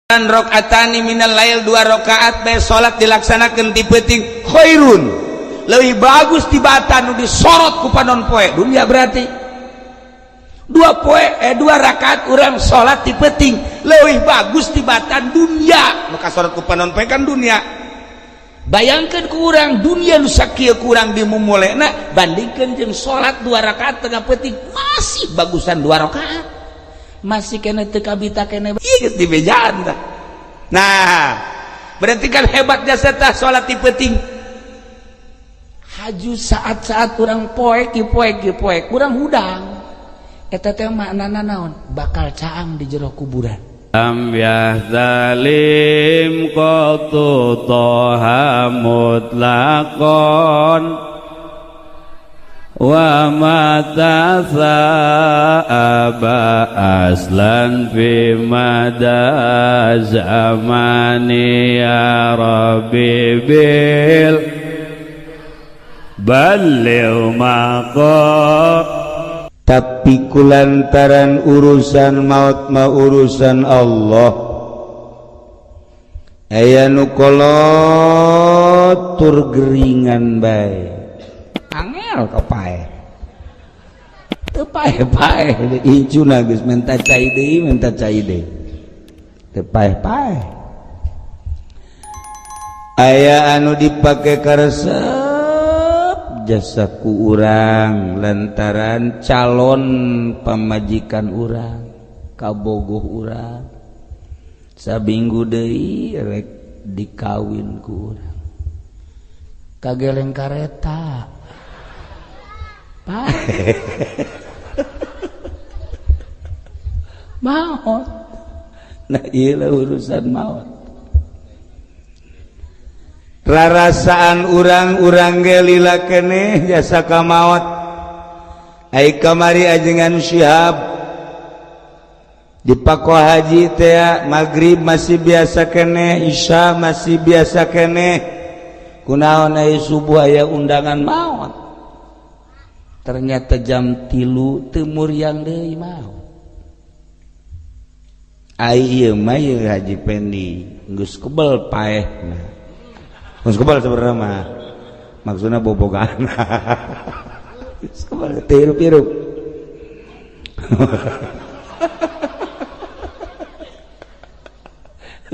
Rakaatani minal lail, dua rakaat bae salat dilaksanakeun ti peuting, khairun leuwih bagus tibatan nu disorot ku panon poe dunia. Berarti dua poe dua rakaat urang salat ti peuting leuwih bagus tibatan dunia nu kasorot ku panon poe kan dunia. Bayangkan ku urang dunia nu sakieu kurang dimumulena, bandingkeun jeung salat dua rakaat tengah peuting, masih bagusan dua rakaat, masih kena teu kabita kene ieu geus dibejaan tah. Nah, berarti kan hebat jasa tah salat ti peuting. Haju saat-saat urang poek ieu poek ieu poek urang hudang, eta teh maknana naon? Bakal caang di jero kuburan. Lam yahzalim qatu toha mutlaqon wa ma tasaba aslan fi mada zamani ya rabbi bil balligh maqam. Tapi kulantaran urusan maut ma urusan Allah, aya nu kolot tur geringan bae angel ka paeh teu paeh-paeh, incuna geus menta cai deui, menta cai deui teu paeh-paeh. Aya anu dipake karesep jasa ku urang lantaran calon pamajikan urang kabogoh urang, sabinggu deui rek dikawin ku urang, kageleng kareta paeh maot. Nah, ieu urusan maot. Rarasaan urang-urang ge lila keneh jasa ka maot. Ai kamari ajengan Syihab di Pako Haji teh magrib masih biasa keneh, isya masih biasa keneh, kunaon ai subuh aya undangan maot. Ternyata jam 3 teu muriang deui maot. Ai ieu mah ieu Haji Pendi geus kebel paehna. Geus kebel sebenarnya mah. Maksudna bobogaan. Geus kebel teu hirup-hirup.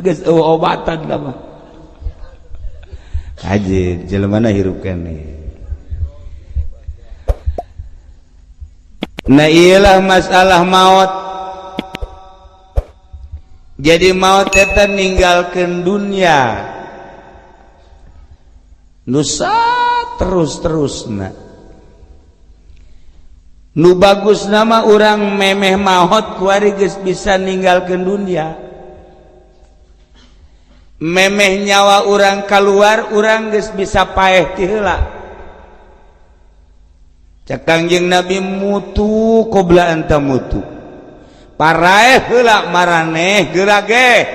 Geus eueuh obatan lah mah. Haji jelema na hirup keneh. Nah, iyalah masalah maut. Jadi maut eta ninggalkeun dunia nusa terus-terusna. Nu bagus nama urang memeh maot kuari geus bisa ninggalkeun dunia. Memeh nyawa urang keluar urang geus bisa paeh ti heula. Cek Kangjeng Nabi mutu qabla an tamutu. Paraeh heula maraneh geura ge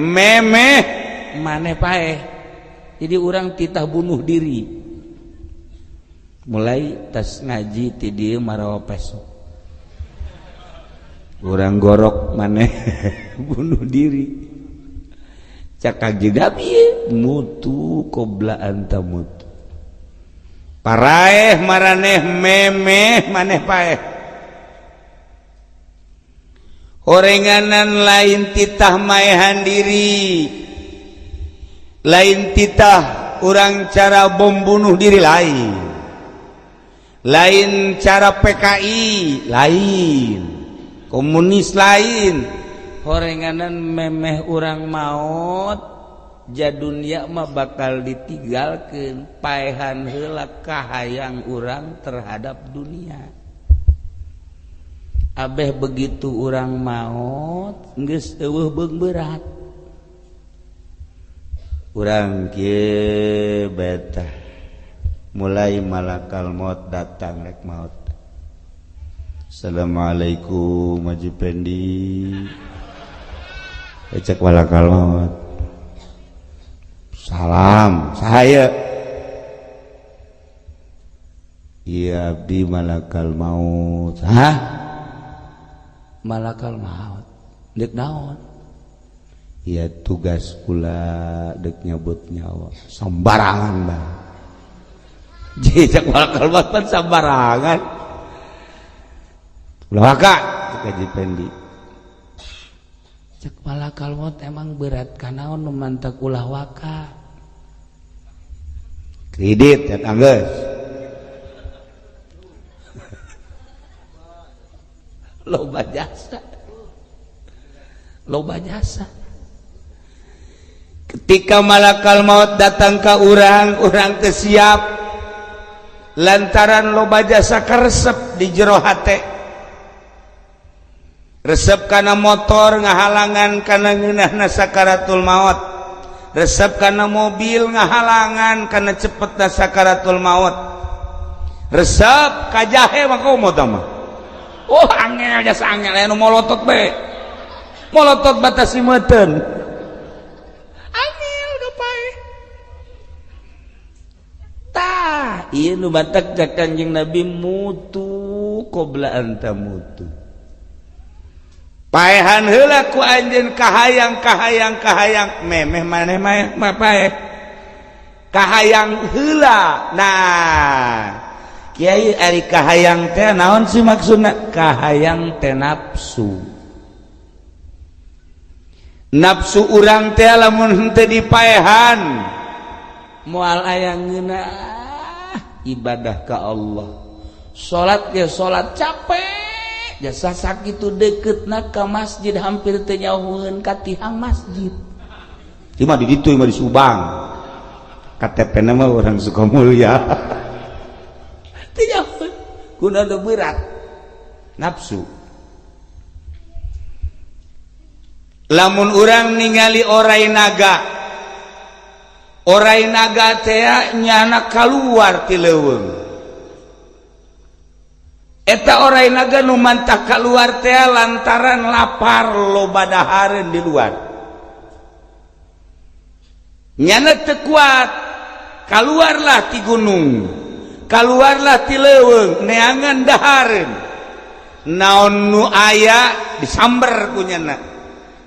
memeh maneh paeh. Jadi urang titah bunuh diri. Mulai tas ngaji ti dieu marawa peso. Urang gorok maneh bunuh diri. Cek Kangjeng Nabi mutu qabla an tamutu. Paraeh maraneh memeh maneh paeh. Horenganan lain titah maehan diri, lain titah urang cara bom bunuh diri lain, lain cara PKI lain, komunis lain. Horenganan memeh urang maot ja dunia mah bakal ditinggalkeun, paehan heula kahayang urang terhadap dunia. Abeh begitu urang maot geus eueuh beung berat. Urang kieu betah mulai malakal maut datang rek maot. Assalamualaikum Haji Pendi. Cek malakal maut. Salam saya. Iya abdi malakal maut. Hah? Malakal maut. Dek naon? Ya tugas kula dek nyabut nyawa sembarangan bang. Jejak malakal maut pan sembarangan. Ulah waka cek Haji Pendi. Cek malakal maut emang berat kanaon nu mantak ulah waka. Kredit ya tanggeus. Loba jasa. Loba jasa. Ketika malakal maut datang ke urang, urang kesiap lantaran loba jasa karesep di jero hate. Resep kana motor ngahalangan kana ngeunahna sakaratul maut. Resep kana mobil ngahalangan kana cepetna sakaratul maut. Resep ka jahe mah komo tah mah. Oh angel jasa angel anu molotot bae. Molotot batasi meuteun. Tah, ieu nu batak cak Kanjeng Nabi mutu qabla anta mutu. Paehan heula ku anjeun kahayang kahayang kahayang memeh maneh mah paeh. Kahayang heula. Nah, kiai ari kahayang teh naon sih maksudna? Kahayang teh nafsu. Nafsu urang teh lamun henteu dipaehan moal aya ngeunah ibadah ka Allah. Salat ge salat capek, jasa sakitu deketna ka masjid hampir teu nyauheun ka tihang masjid. Ieu mah di ditu, ieu mah di Subang. KTP na mah urang Sukamulya. Teu nyauheun, kuna nu berat. Nafsu. Lamun urang ningali orai naga, orai naga teh nyana kaluar ti leuweung. Eta orai naga nu mantah kaluar teh lantaran lapar loba dahareun di luar. Nyana teu kuat, kaluarlah ti gunung, kaluarlah ti leuweung neangan dahareun. Naon nu aya disamber ku nyana.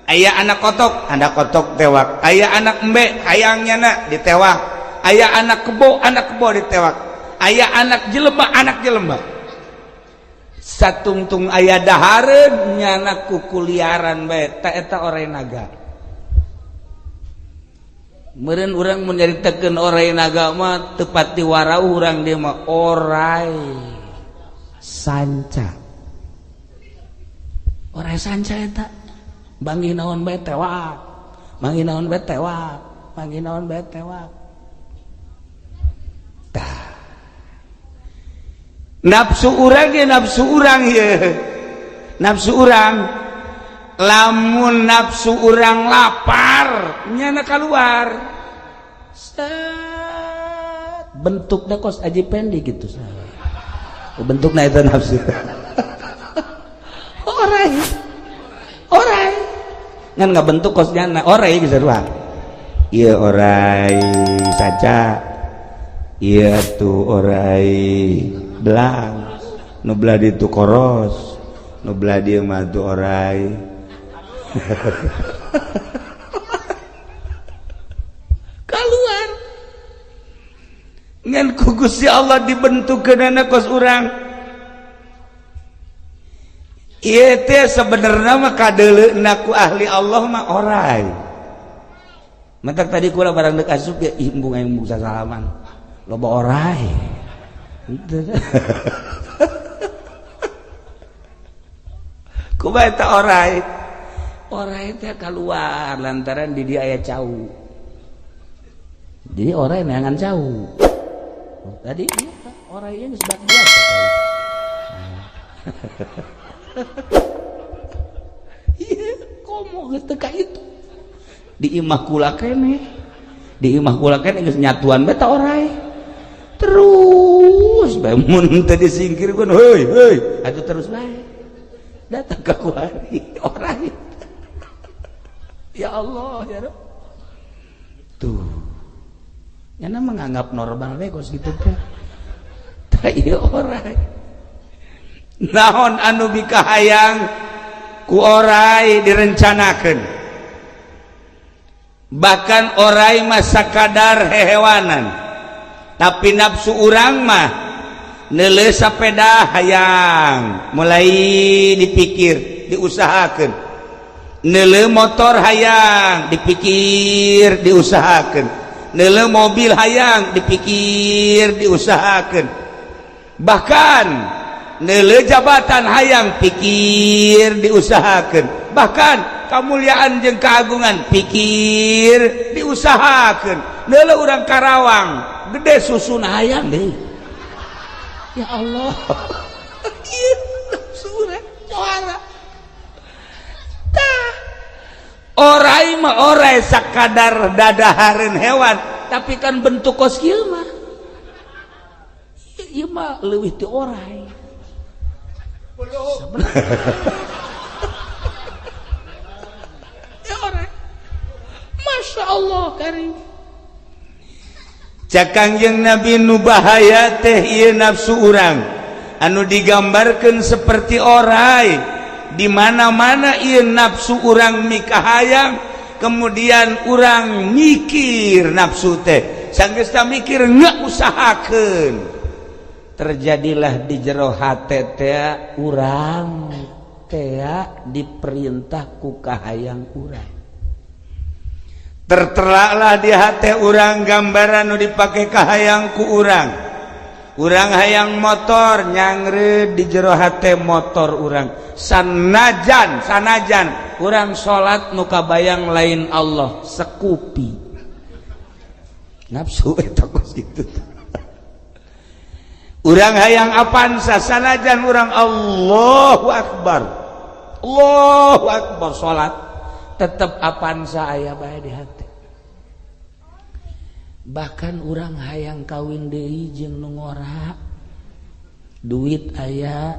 Aya anak kotok tewak. Aya anak embe, hayangnya nak ditewak. Aya anak kebo ditewak. Aya anak jelema, anak jelema. Satungtung aya dahareun nyana kukuliaran bae ta eta orai naga. Meureun urang mun nyaritakeun orai naga mah teu pati warau urang dieu mah orai sanca. Orai sanca eta bangi naon bae tewak, bangi naon bae tewak, bangi naon bae tewak. Tah. Nafsu urang ge nafsu urang ye. Nafsu urang lamun nafsu urang lapar nyana keluar. Set bentukna kos Haji Pendi gitu. Bentukna eta nafsu. Orai. Orai. Ngan nggak bentuk kosnya na orai bisa ruang. Iya orai saca, iya tuh orai belang, nu belah itu koros, nu belah dia mah tuh orai. Keluar. Ngan ku Gusti Allah dibentuk kenana kos urang. Ieu teh sebenarnya mah kadeuleuna ku ahli Allah mah orai. Mentak tadi kula barang deuk asup ya ih embung aing embung sasalaman. Loba orai. Kumaha eta orai? Orai teh kaluar lantaran di dia aya cau. Jadi orai neangan cau. Tadi iya orai geus bak biasa cau. Iya, komo geus teu ka itu. Di imah kula keneh. Di imah kula keneh geus nyatuan bae ta orai. Terus bae mun teu disingkirkeun, heuy heuy, atuh terus bae. Datang ka kuari orai. Ya Allah, ya Rabb. Tuh. Nyana menganggap normal we kos kitu teh. Tah ieu orai. Naon anu bikahayang ku orai direncanakeun. Bahkan orai mah sakadar hehewanan, tapi nafsu urang mah neuleuh sapeda hayang, mulai dipikir, diusahakeun. Neuleuh motor hayang, dipikir, diusahakeun. Neuleuh mobil hayang, dipikir, diusahakeun. Bahkan neuleuh jabatan hayang, pikir, diusahakeun. Bahkan kemuliaan jeung keagungan, pikir, diusahakeun. Neuleuh urang Karawang gede susun, hayang deh. Ya Allah, ieu nafsu urang pohara. Tah, orai mah orai sakadar dadahareun hewan, tapi kan bentuk kos kieu mah, ieu mah leuwih ti orai. Ya orai. Masya Allah karim. Cak Kangjeng Nabi, nu bahaya teh ieu nafsu urang anu digambarkeun seperti orai. Di mana-mana ieu nafsu urang mikahayang, kemudian urang mikir nafsu teh, sanggeus mikir ngausahakeun, terjadilah di jero hate teh urang teh diperintah ku kahayang urang. Terteralah di hati urang gambaran nu dipake kahayang ku urang. Urang hayang motor, nyangre di jero hate motor urang. Sanajan sanajan urang salat nu kabayang lain Allah, sekupi nafsu eta kos kitu. Urang hayang Avanza, sanajan urang Allahu Akbar, Allahu Akbar salat, tetep Avanza aya bae di hati. Bahkan urang hayang kawin deui jeung nu ngora, duit aya,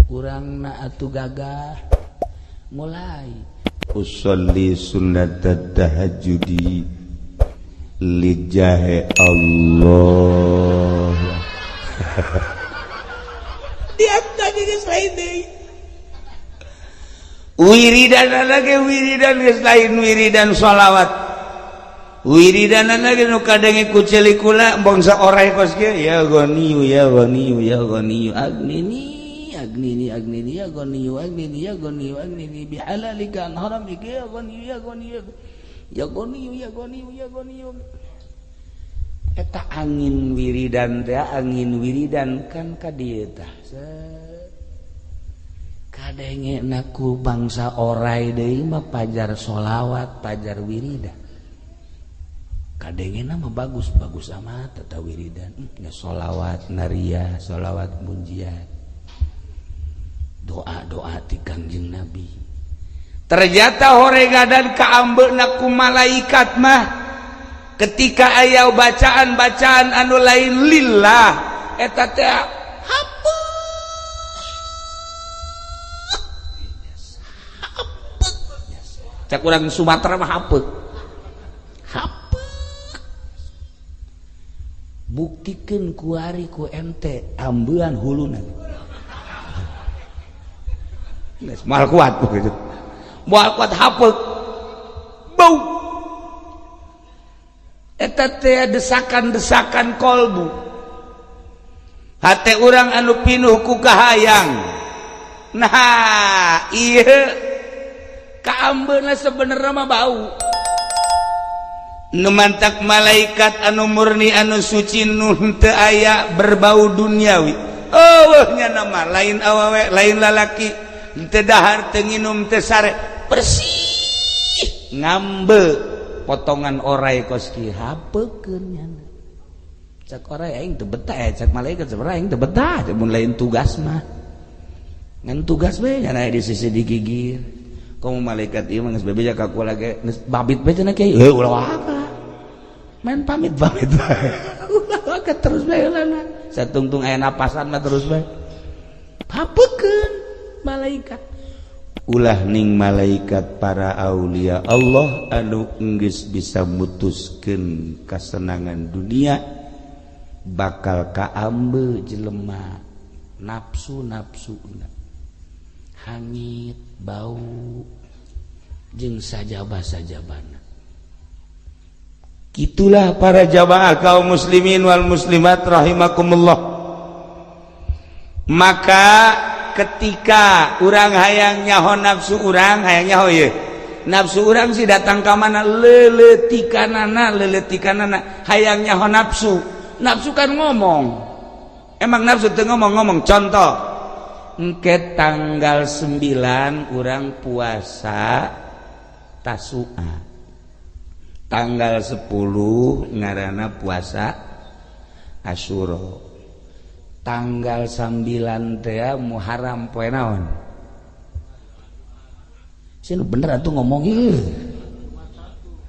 urangna atuh gagah, mulai usolli sunnat tahajjudi lijahe Allah. Diantara geus lain deui wiridan lagi, wiridan geus lain wiridan sholawat, wiridan lagi nu kadenge ku ceuli kula bangsa orai kos kieu, ya ghaniyu ya ghaniyu ya ghaniyu agnini agnini agnini ya ghaniyu agnini ya ghaniyu agnini bihalalika an haramika ya ghaniyu ya ghaniyu ya ghaniyu ya ghaniyu ya ghaniyu. Eta angin wiridan teh, angin wiridan kan ka dieu tah kadenge naku bangsa orai deui mah pajar sholawat, pajar wiridan. Kadenge mah bagus bagus amat eta wiridan, nya sholawat naria, sholawat munjiat, doa-doa ti Kangjeng Nabi. Ternyata horegadan kaambeuna ku malaikat mah ketika aya bacaan-bacaan anu lain lillah, eta teh hapek. Cak urang Sumatera mah hapek. Hapek. Buktikeun kuari ku ente ambean huluna. Geus moal kuat begitu. Moal kuat hapek. Bau. Eta teh desakan-desakan kolbu. Hate urang anu pinuh ku kahayang. Nah, ieu kaambeuna sebenarnya mah bau. Nu mantak malaikat anu murni anu suci nu henteu aya berbau duniawi. Eueuh nya nama lain awewe, lain lalaki, henteu dahar, teu nginum, teu sare, bersih ngambe potongan orai kos kieu hapekeun nyana. Cak orai aing teu betah, cak malaikat sebenarnya aing teu betah, mun lain tugas mah. Ngan tugas we nyana di sisi digigir. Komo malaikat ieu mah geus bebeja ka kula ge geus babit we cenah kiai. Heuh ulah waka. Main pamit-pamit bae. Ulah waka terus bae lana. Satungtung aya napasan mah terus bae. Hapekeun malaikat. Ulah ning malaikat para aulia Allah anu enggeus bisa mutuskeun kasenangan dunia bakal kaambe jelema nafsu-nafsuna hangit bau jeung sajaba-sajabana. Itulah para jamaah kaum muslimin wal muslimat rahimakumullah. Maka ketika urang hayang nyaho nafsu urang, hayang nyaho ye nafsu urang sih datang ka mana, leuletikanana leuletikanana hayang nyaho nafsu. Nafsu kan ngomong, emang nafsu teu ngomong-ngomong. Contoh, engke tanggal 9 urang puasa Tasua, tanggal 10 ngaranna puasa Asyura, tanggal 9 teh Muharram poe naon? Sih lu bener atuh ngomong ieu.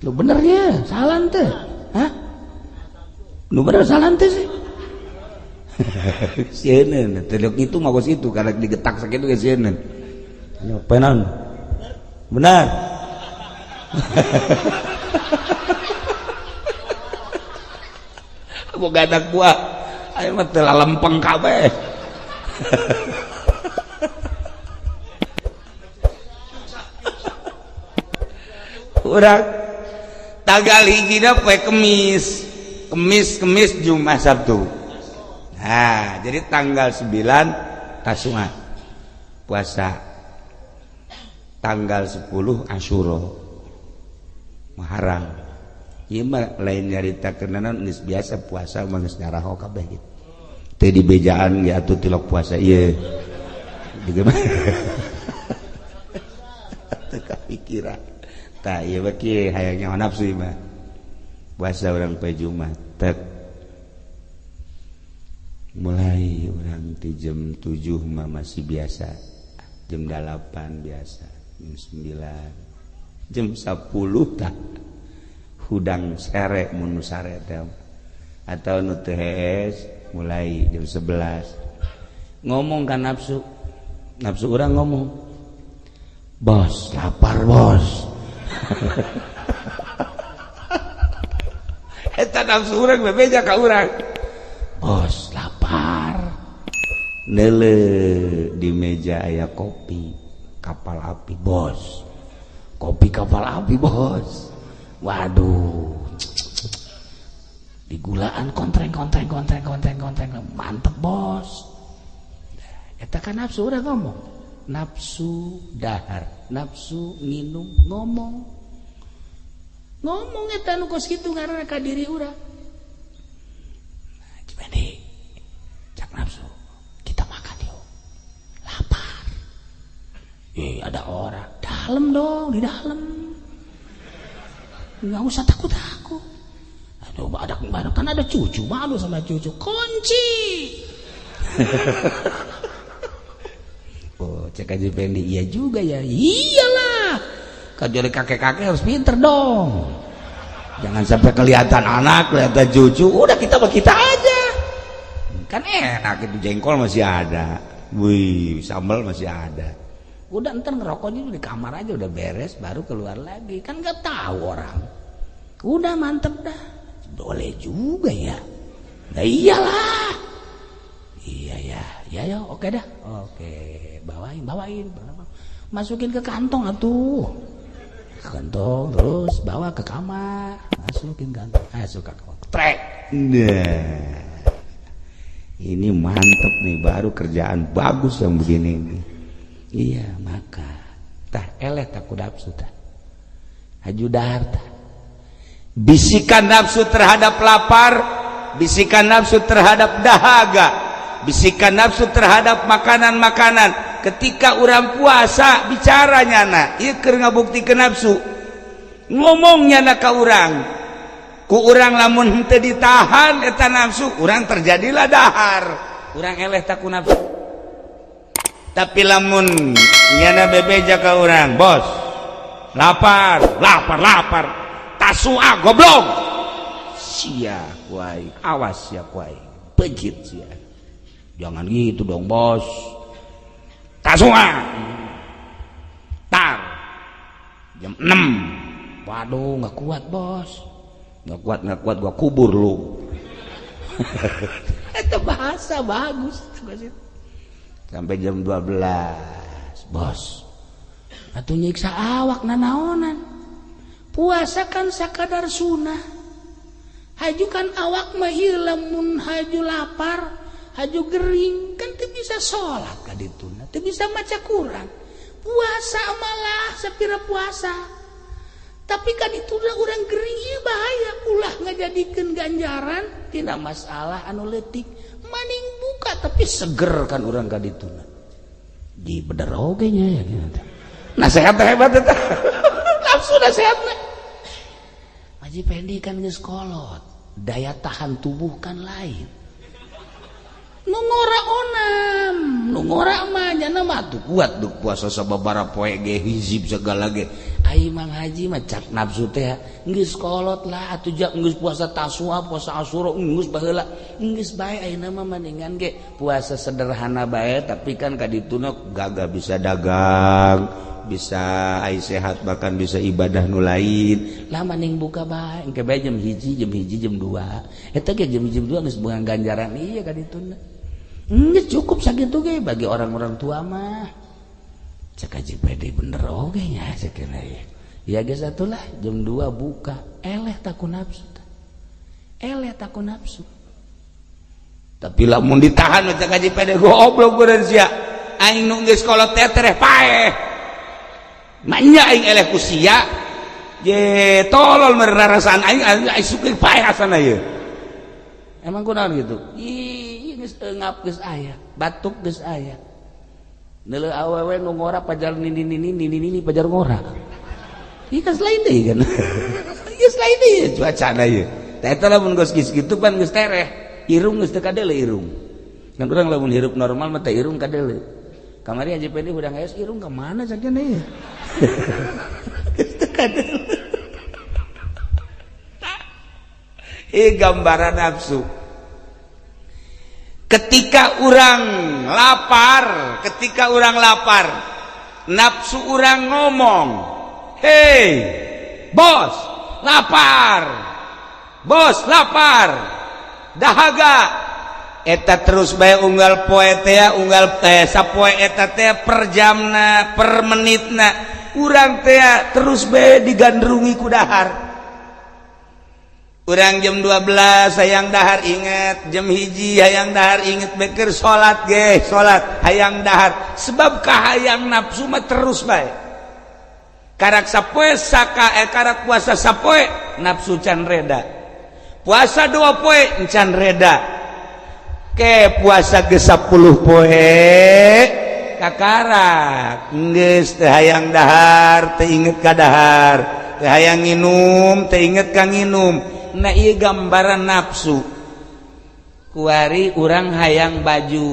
Lu bener ya, salah teh. Hah? Lu bener salah teh sih. Sieun teh itu mah kos itu karena digetak sakitu ge sieun. Poe naon? Benar. Boga anak buah ayo mah teu lalempeng kabeh. Urang tanggal hijina poe Kemis, Kemis Kemis Jumat Sabtu. Nah, jadi tanggal 9 Tasua puasa, tanggal 10 Asyura Muharram. Ieu mah lain nyarita kenanan geus biasa puasa mah geus nyaraho kabeh gitu. Teu dibejaan ge atuh tilok puasa ieu. Juga mah teu kapikiran. Tah ieu mah kieu hayang nyaho nafsu ieu mah. Puasa urang poe Jumat tek. Mulai urang ti jam 7 mah masih biasa. Jam 8 biasa, jam 9, jam 10 tah. Hudang sere mun sare teh atau nu teu hees mulai jam 11 ngomong kan nafsu, nafsu urang ngomong, bos lapar bos. Eta nafsu urang bebeja ka urang, bos lapar. Neule di meja aya kopi kapal api bos, kopi kapal api bos. Waduh, digulaan kontreng kontreng kontreng kontreng kontreng, mantep bos. Eta kan nafsu udah ngomong, nafsu dahar, nafsu nginum ngomong, ngomong eta nu kos kitu ngaranna ka diri urang. Nah, Cipendi, cak nafsu, kita makan yuk, lapar. Ada orang, dalam dong, di dalam. Nggak usah takut-takut. Aduh, ada kan ada cucu, malu sama cucu. Kunci. Oh, cek aja Fendi, iya juga ya. Iyalah. Kan jadi kakek-kakek harus pinter dong. Jangan sampai kelihatan anak, kelihatan cucu. Udah kita mah kita aja. Kan enak itu jengkol masih ada. Wih, sambal masih ada. Udah ntar ngerokoknya di kamar aja udah beres baru keluar lagi, kan nggak tahu orang. Udah mantep dah. Boleh juga ya. Nah iyalah. Iya ya, ya ya oke dah. Oke, bawain, bawain. Masukin ke kantong atuh. Kantong terus bawa ke kamar, masukin kantong. Masuk ke kamar. Trek. Nah. Ini mantep nih, baru kerjaan bagus yang begini ini. Iya, maka tah eleh tak nafsu tah. Haju dahar tah. Bisikan nafsu terhadap lapar, bisikan nafsu terhadap dahaga, bisikan nafsu terhadap makanan-makanan. Ketika orang puasa bicara nyana, ieu keur ngabuktikeun nafsu. Ngomongnya na ka urang. Ku urang lamun henteu ditahan eta nafsu, urang terjadilah dahar. Urang eleh tak ku nafsu. Tapi lamun nyana bebeja ka urang, bos lapar, lapar, lapar, tasua goblok, sia kuai, awas sia kuai, pejit sia, jangan gitu dong bos, tasua, tar, jam 6, waduh nggak kuat bos, nggak kuat, gua kubur lu. Itu bahasa bagus. Sampai jam 12, bos. Atuh nyiksa awak nanaonan. Puasa kan sakadar sunah. Haju kan awak mah ieu lamun haju lapar, haju gering kan teu bisa salat ka dituna, teu bisa maca Quran. Puasa malah sapira puasa. Tapi kan itu orang gering ieu bahaya, ulah ngajadikeun ganjaran tina masalah anu leutik. Maning buka tapi seger kan urang ka dituna. Di bener oge nya ya gitu. Nasehat hebat eta. Nafsu nasehatna. Haji Pendi kan geus kolot, daya tahan tubuh kan lain. Nu ngora onam, nu ngora mah nyana mah tuh kuat duk puasa sababaraha poe ge hizib segala ge. Ai Mang Haji mah cak nafsu teh geus kolot lah atuh jak geus puasa Tasua, puasa Asyura geus baheula. Geus bae ayeuna mah mendingan ge puasa sederhana bae tapi kan ka dituna gagah bisa dagang, bisa ai sehat bahkan bisa ibadah nu lain. Lah mending buka bae engke bae jam 1, jam 1, jam 2. Eta ge jam 1 jam 2 geus beunang ganjaran ieu ka dituna. Geus cukup sakitu ge bagi orang-orang tua mah. Cek Haji Pedi bener oge nya cek ya. Ya geus atulah jam 2 buka, eleh taku nafsu. Eleh taku nafsu. Tapi lamun ditahan cek Haji Pedi goblok geureun sia. Aing nu geus kolot teh tereh paeh. Manya aing eleh ku sia. Ye tolol merarasaan aing aing suka paeh asana ieu. Emang kunaon gitu? Ih geus eungap geus aya, batuk geus aya. Neuleuh awewe nu ngora pajar nini nini nini nini pajar ngora. Ieu kan lain deui kan. Geus lain deui cuacana ieu. Tah eta lamun geus kitu pan geus tereh, irung geus teu kadeuleu irung. Kan urang lamun hirup normal mah teh irung kadeuleu. Kamari Haji Pendi hudang geus irung ka mana sakieu ieu? Geus teu kadeuleu. Ieu gambaran nafsu. Ketika urang lapar, ketika urang lapar, nafsu urang ngomong, "Hei, bos, lapar. Bos, lapar. Dahaga." Eta terus bae unggal poe teh, unggal sapoe eta teh per jamna, per menitna, urang teh terus bae digandrungi ku dahar. Urang jam 12 hayang dahar inget, jam 1 hayang dahar inget, beker salat ge, salat hayang dahar. Sebab kahayang nafsu mah terus bae. Karak sapoe saka karak puasa sapoe nafsu can reda. Puasa 2 poe can reda. Ke puasa ge 10 poe kakarak geus teu hayang dahar, teu inget ka dahar, teu hayang nginum, teu inget ka nginum. Nah ieu gambaran nafsu. Kuari urang hayang baju.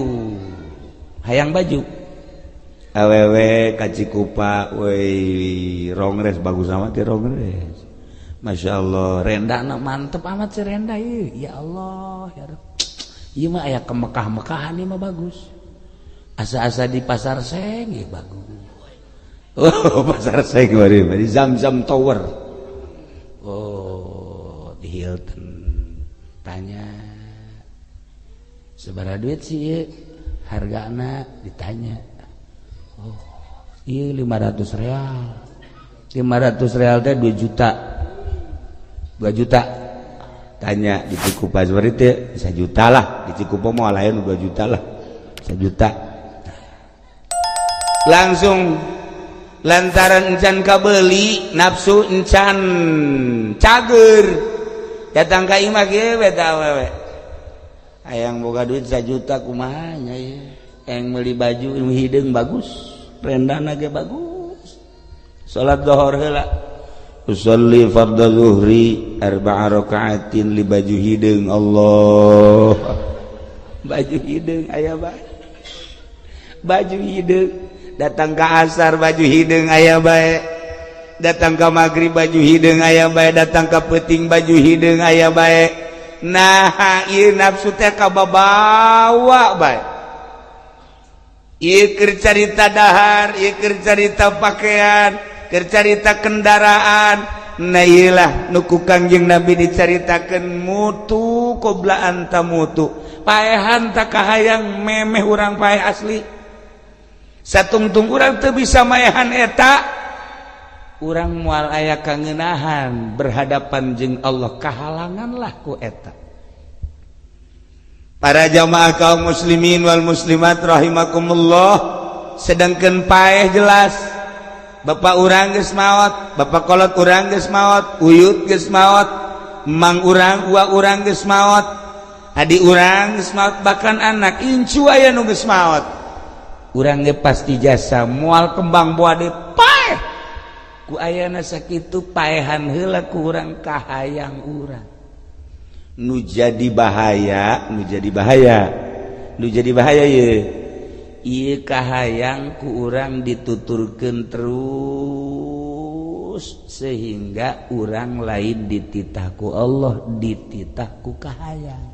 Hayang baju. Awewe ka Cikupa woi rongres bagus amat ya rongres. Masya Allah, rendana mantep amat si renda ieu. Ya Allah, ya Rabb. Ieu mah aya kemekah-mekahan ieu mah bagus. Asa-asa di pasar Seng ieu bagus. Oh, pasar Seng bari di Zam-Zam Tower. Oh, di Hilton. Tanya sabaraha duit sih ieu? Hargana ditanya. Oh, ieu 500 real. 500 real teh 2 juta. 2 juta. Tanya di Cikupa seperti itu 1 juta lah, di Cikupa mau lain 2 juta lah. 1 juta. Langsung lantaran encan kabeli nafsu encan cager datang ka imah kieu beta awewe hayang boga duit 1 juta kumaha nya ieu hayang meuli baju nu hideung bagus rendana ge bagus salat zuhur heula usolli fardhu zuhri arba'a rakaatin li baju hideung Allah baju hideung aya bae baju hideung datang ke asar baju hideung aya bae datang ke maghrib baju hideung aya bae datang ke peuting baju hideung aya bae nah ieu nafsu teh kababawa bae ieu keur carita dahar ieu keur carita pakaian keur carita kendaraan nah ieu lah nu ku Kangjeng Nabi dicaritakeun mutu qabla an tamutu paehan tak kahayang memeh urang paeh asli satungtung urang teu bisa maehan eta Urang moal aya kangenahan berhadapan jeung Allah, kahalangan lah ku eta. Para jamaah kaum muslimin wal muslimat rahimakumullah, sedangkan paeh jelas bapak urang geus maot, bapak kolot urang geus maot, uyut geus maot, mang urang, ua urang geus maot, adi urang geus maot, bahkan anak incu aya nu geus maot. Urang ge pasti jasa moal kembang buah deui paeh. Ku ayana sakitu paehan heula ku urang kahayang urang. Nu jadi bahaya, nu jadi bahaya, nu jadi bahaya ye. Ieu kahayang ku urang dituturkeun terus sehingga urang lain dititah ku Allah, dititah ku kahayang.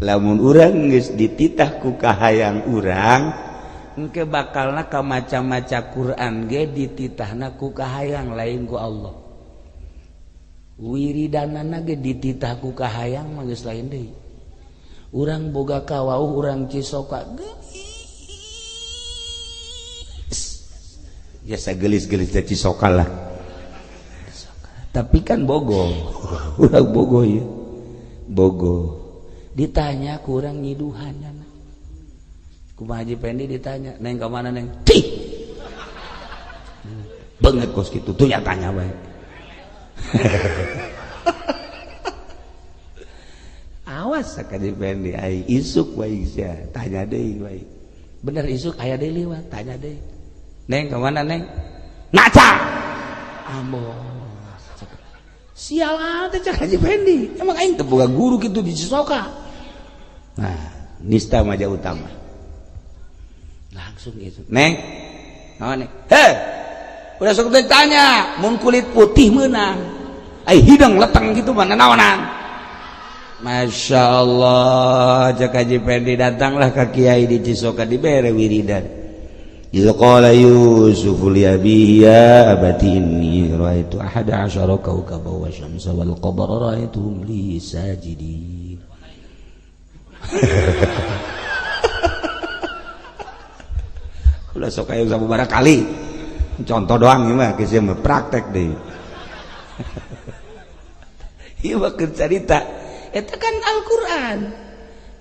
Lamun urang geus dititah ku kahayang urang, engke bakalna ka maca-maca Quran ge dititahna ku kahayang lain ku Allah. Wiridanana ge dititah ku kahayang mah geus lain deui. Urang boga kawauh urang Cisoka gelis. Biasa gelis-gelis teh Cisoka lah. Tapi kan bogo. Urang bogo ya. Bogo. Ditanya ku urang nyiduhan nya. Kumaha Haji Pendi ditanya, "Neng ka mana, Neng?" Tih. Banget kos kitu tuh nya tanya bae. Awas Haji Pendi ai isuk wae sia, tanya deui wae. Bener isuk aya deui liwat, tanya deui. Neng ka mana, Neng? Ngaca. Ambos. Sial teh cak Haji Pendi. Emang aing teu boga guru kitu di Cisoka. Nah, nista maja utama. Langsung gitu. Neng, naon Neng? Heh. Udah sok ditanya, mun kulit putih meunang. Ai hidung leteng gitu mah naonan. Masya Allah, cak Haji Pendi datanglah ke kiai di Cisoka dibere wiridan. Idza qala Yusuf li abihi ya abati inni ra'aitu ahada asyara kawkaban wa syamsa wal qamara ra'aituhum li sajidin. Ulah sok aya sababaraha kali. Contoh doang ieu mah geus mah praktek deui. Ieu mah keur carita. Eta kan Al-Qur'an.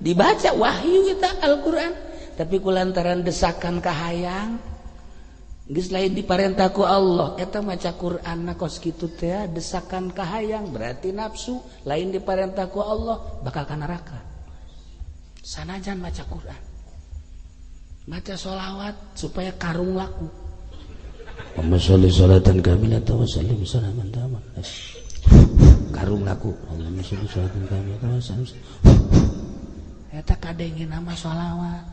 Dibaca wahyu eta Al-Qur'an, tapi kulantaran desakan kahayang geus lain diparentah ku Allah. Eta maca Qur'an na kos kitu teh desakan kahayang berarti nafsu, lain diparentah ku Allah bakal ka neraka. Sanajan maca Qur'an, maca sholawat supaya karung laku. Allahumma sholli sholatan kamilatan wa sallim salaman taman. Karung laku. Allahumma sholli sholatan kamilatan wa sallim. Eta kadenge nama sholawat.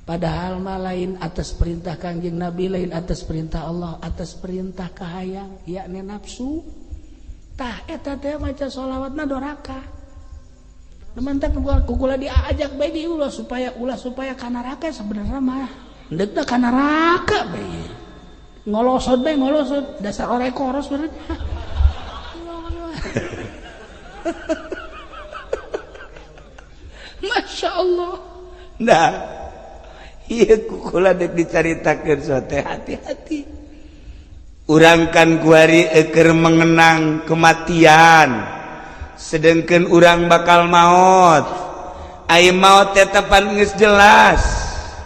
Padahal mah lain atas perintah Kangjeng Nabi, lain atas perintah Allah, atas perintah kahayang, yakni nafsu. Tah eta teh maca sholawatna doraka. Mantap kukula diajak bae di ulah supaya ka neraka sebenarnya mah. Endekna ka neraka bae. Ngolosot bae ngolosot, dasar orek koros berarti. Masya Allah. Nah, ieu kukula dek dicaritakeun sote hati-hati. Urang kan kuari eukeur mengenang kematian. Sedangkan urang bakal maut. Ai maut tetepan geus jelas.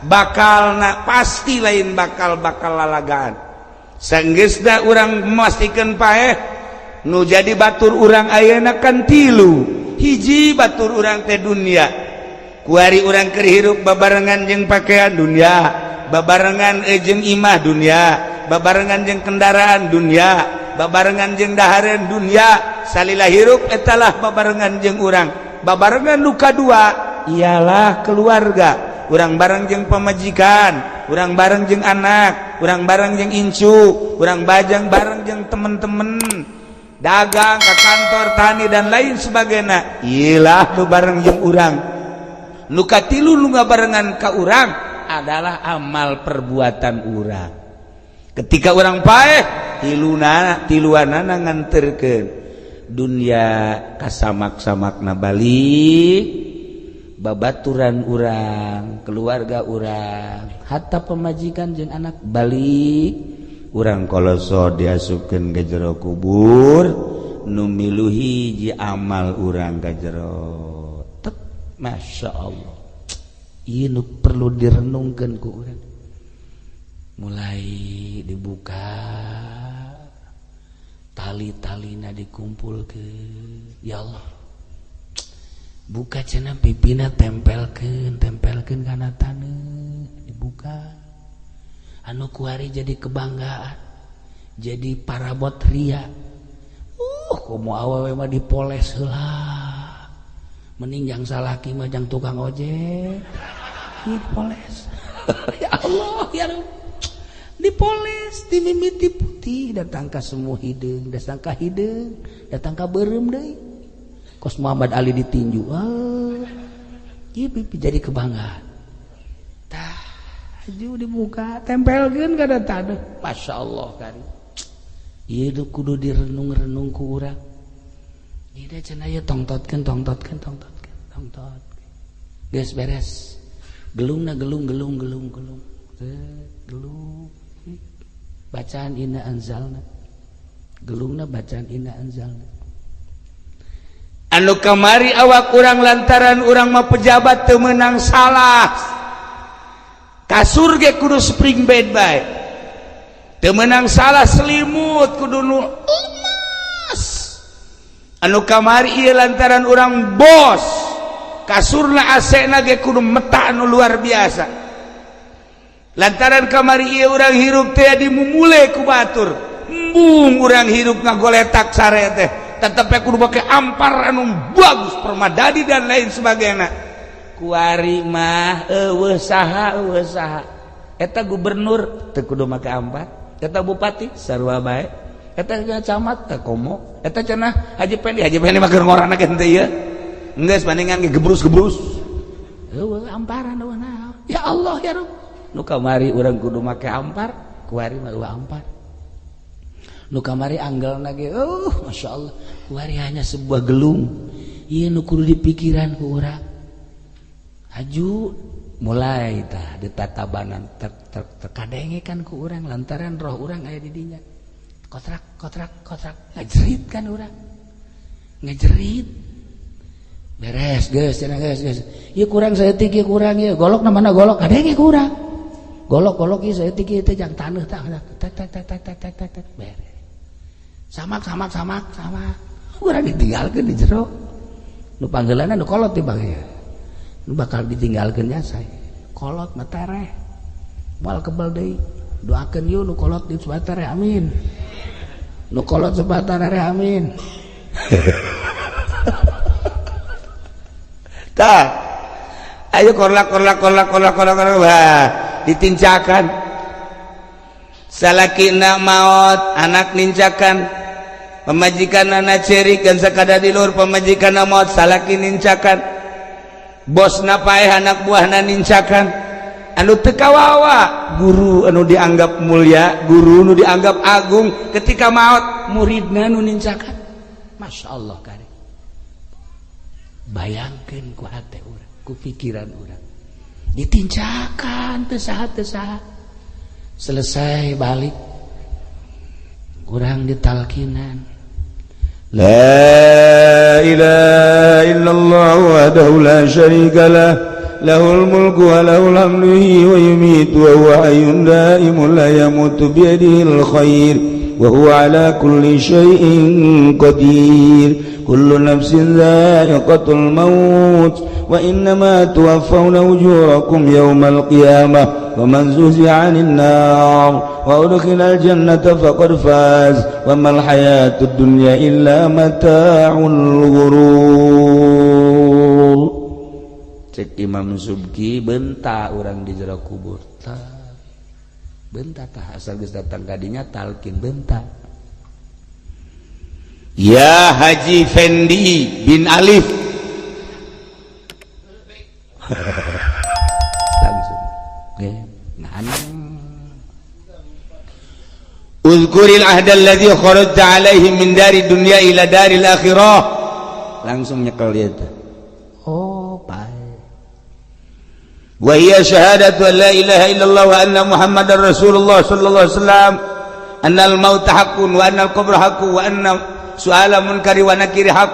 Bakal na pasti lain bakal lalagaan. Sanggeusna urang memastikan paeh nu jadi batur urang ayeuna kan tilu. Hiji batur urang teh dunia. Kuari urang keur hirup babarengan jeung pakaian dunia, babarengan jeung imah dunia, babarengan jeung kendaraan dunia, babarengan jeung dahareun dunia. Salila hirup etalah babarengan jeung urang. Babarengan nu kadua ialah keluarga. Urang bareng jeung pamajikan, urang bareng jeung anak, urang bareng jeung incu, urang bajang bareng jeung temen-temen, dagang ke kantor, tani dan lain sebagainya. Ilah nu bareng jeung urang. Nu katilu nu ngabarengan ka urang adalah amal perbuatan urang. Ketika urang paeh tiluna tiluanana nganterkeun dunia kasamak-samakna balik, babaturan urang, keluarga urang, hatta pemajikan jeung anak balik, Urang koloso diasupkeun ke jero kubur, nu milu hiji amal urang ka jero. Tek, Masya Allah, ieu nu perlu direnungkeun ku urang. Mulai dibuka tali-talina, dikumpulkeun, ya Allah, buka cenah pipina, tempelkeun, tempelkeun kana taneuh, dibuka. Anu kuari jadi kebanggaan, jadi parabot ria, komo awewe mah dipoles heula, mending jang salaki mah jang tukang ojek dipoles. Ya Allah, ya Rabb, dipoles dimimiti putih, datang ka semua hideung, datang ka hideung, datang ka beureum deui, kos Muhammad Ali ditinju. Ah, ieu pipi jadi kebanggaan. Tah, aju dibuka, tempelkeun kana taneuh. Masya Allah kari, ieu kudu direnung-renung ku urang. Ieu cenah ieu tongtotkeun, tongtotkeun, tongtotkeun, tongtot, geus beres gelungna, gelung, gelung, gelung, gelung, gelung, bacaan inna anzalna, gelungna bacaan inna anzalna. Anu kamari awak urang lantaran urang mah pejabat teu meunang salah, kasur ge kudu spring bed bae, teu meunang salah selimut kudu nu emas. Anu kamari ieu lantaran urang bos, kasurna AC na ge kudu meta anu luar biasa. Lantaran kamari ieu urang hirup teh dimumule ku batur, embung urang hirup ngagoletak sare teh tetep kudu make ampar anu bagus, permadani dan lain sebagainya. Kuari mah eueuh saha, eueuh saha eta gubernur teu kudu make ampar, eta bupati sarua bae, eta camat teh komo, eta cenah Haji Pendi. Haji Pendi mah keur ngorana ge henteu ieu, geus bandingan ge gebrus-gebrus, eueuh amparan, eueuh naon. Ya Allah, ya Rabb, nu kamari urang kudu make ampar, kuari mah eueuh ampar. Nu kamari anggelna ge Masya Allah, kuari hanya sebuah gelung. Ieu nu kudu dipikiran ku urang. Haju mulai tah ditatabanan, tek tek tek, kadenge kan ku urang lantaran roh urang aya di dinya, kotrak kotrak kotrak, ngajerit kan urang, ngajerit. Beres geus cenah, geus, geus ieu kurang saeutik, ieu kurang, ieu golok na mana golok, kadenge ku urang golok, golok ieu saeutik, ieu teh jang taneuh. Tah, tek tek tek tek tek tek tek tek, beres, samak samak samak samak, urang ditinggalkeun di jero. Nu panggeulana nu kolot di bang ya, nu bakal ditinggalkeun nya saya kolot mah tereh, moal kebel deui. Doakeun yeuh nu kolot di supaya tereh, amin. Nu kolot supaya tereh, amin. Tah, ayo korlak korlak korlak korlak korlak korlak, wah, ditincakan. Salakina maot, anak nincakan, pamajikan anak cerik dan sakada di luhur pamajikan maot, salaki nincakan, bosna paeh, anak buahna nincakan. Anu teu kawawa guru anu dianggap mulia, guru nu dianggap agung, ketika maot muridna nu nincakan. Masya Allah kare, bayangkeun ku hate urang, ku pikiran urang, ditincakan teu saha, teu saha. Selesai balik kurang ditalkinan. La ilaha illallah wahdahu la syarika lah, lahul mulku wa lahul hamdu wa yumiitu wa huwa hayyun daimun la yamutu biyadihil khair wa huwa ala kulli syai'in qadir. Kullu nafsin dha'iqatul maut wa innama tuwaffawna ujurakum yawmal qiyamah wa man zuhziha 'anil nar wa udkhilal jannata faqad faz wa mal hayatud dunya illa mata'ul ghurur. Cek Imam Subki, benta urang di jero kubur tah, benta tah, asal geus datang kadinya talkin benta. Ya Haji Fendi bin Alif langsung nah. Uzkuril ahda alladhi kharajta alaihi min dari dunya ila daril akhirah. Langsung nyekel dia teh. Oh, baik. Wa hiya syahadatu an la ilaha illallah wa anna Muhammadar Rasulullah sallallahu alaihi wasallam. Annal maut haqqun wa annal qabra haqqun wa anna su'ala munkari wa nakiri haq.